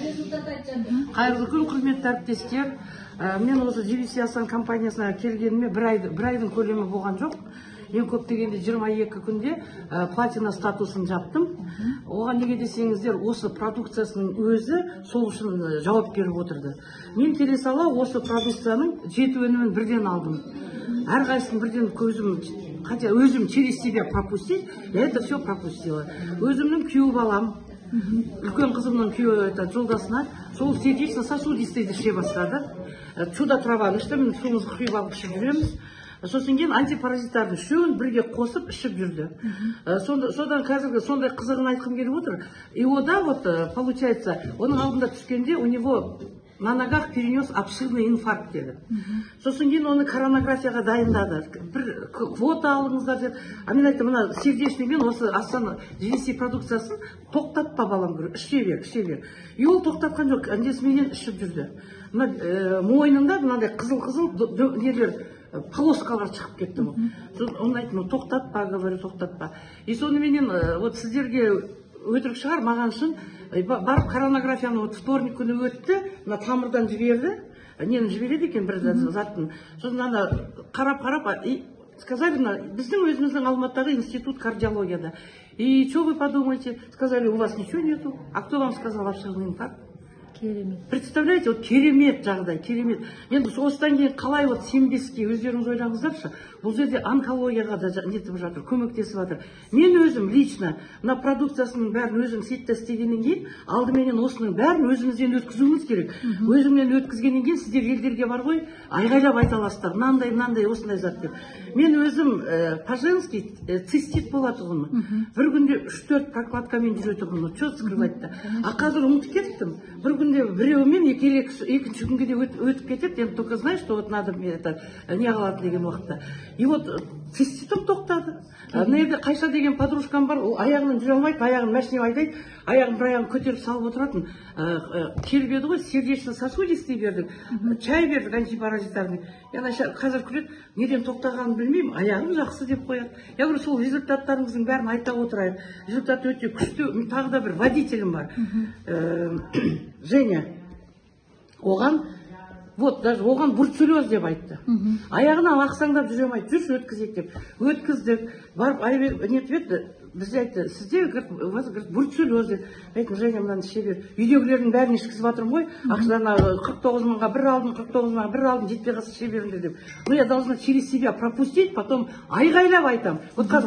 Результат айтып жатыр. Қайырлы күн, құрметті әріптестер! Мен осы GVC Асан компаниясына келгеніме бір айдың көлемі болған жоқ. Ең көп дегенде 22 күнде платина статусын жаптым. Оған неге десеңіздер, осы продукциясының өзі сол үшін жауап беріп отырды. Мен келе сала осы продукцияның жеті өнімін бірден алдым. Әрқайсысын бірден көзім, хотя өзім через себя пропустить, я это все пропустила. Өзімнің күйеу балам, үлкен қызымның күйеуі, это жолдасына сол сердечно сосудистый іше бастады. Чудо траваны ішті. Міне, суымызды құйып алып ішіп жүреміз. Сосын кейін антипаразиттардың үшеуін бірге қосып ішіп жүрді. Содан қазіргі сондай қызығын айтқым келіп отыр. И ода вот получается, оның алдында түскенде у него на ногах перенес обширный инфаркт деді. Сосын кейін оны коронографияға дайындады, бір квота алыңыздар деп. А мен айттым: мына сердечный мен осы Асан GVC продукциясын тоқтатпа, балам, говорю, іше бер, іше бер. И ол тоқтатқан жоқ, үндесіменен ішіп жүрді. Мына мойнында мынандай қызыл қызыл нелер, полоскалар шығып кетті ғой. Сосын оны айттым: «Ну, тоқтатпа, говорю, тоқтатпа». И соныменен вот сіздерге өтірік шығар, маған шын. Барып коронографияны вот вторник күні өтті. Мына тамырдан жіберді, нені жібереді екен бір заттын. Сосын ана қарап қарап и сказали, мына біздің өзіміздің Алматыдағы институт кардиологияда. И что вы подумаете? Сказали: у вас ничего нету. А кто вам сказал обширный инфаркт? Керемет. Представляете, вот керемет жағдай, керемет. Енді осыдан кейін қалай вот сенбеске, өздеріңіз ойлаңыздаршы. Бұл жерде онкологияға да нетіп жатыр, көмектесіп жатыр. Мен өзім лично мына продукциясының бәрін өзім сетьте істегеннен кейін, алдыменен осының бәрін өзімізден өткізуіміз керек. Өзімнен өткізгеннен кейін сіздер елдерге бар ғой, айғайлап айта аласыздар, мынандай, мынандай, осындай зат деп. Мен өзім по женски цистит болатұғынмын. Бір күнде үш төрт прокладкамен жүретұғынмын, че скрывать та. А қазір ұмытып кеттім, бір күнде біреуімен екі, екінші күнге де өтіп кетеді. Енді только знаешь, что вот надо мне это не қылады деген уақытта. И вот циститім тоқтады. Мына жерде Қайша деген подружкам бар, ол аяғынан жүре алмайды, аяғын машина айдайды, аяғын, бір аяғын көтеріп салып отыратын. Келіп еді ғой, сердечно сосудистый бердік, чай бердік антипаразитарный. И ана қазір күледі, неден тоқтағанын білмеймін, аяғым жақсы деп қояды. Я говорю, сол результаттарыңыздың бәрін айта отырайық. Результат өте күшті. Мен тағы да бір водителім бар, Женя, оған вот даже оған бруцеллез деп айтты. Аяғынан ақсаңдап жүре алмайды. Жүрші, өткізейік деп өткіздік. Барып Айбек нетіп еді, бізде айтты: сізде, говорит, у вас, говорит, бруцеллез деді. Мен айттым: Женя, мынаны іше бер. Үйдегілердің бәрін ішкізіп жатырмын ғой ақшаны, 49 мыңға бір алдым, 49 мыңға бір алдым, жетпей қалса, іше беріңдер деп. Но я должна через себя пропустить, потом айғайлап айтамын. Вот қазір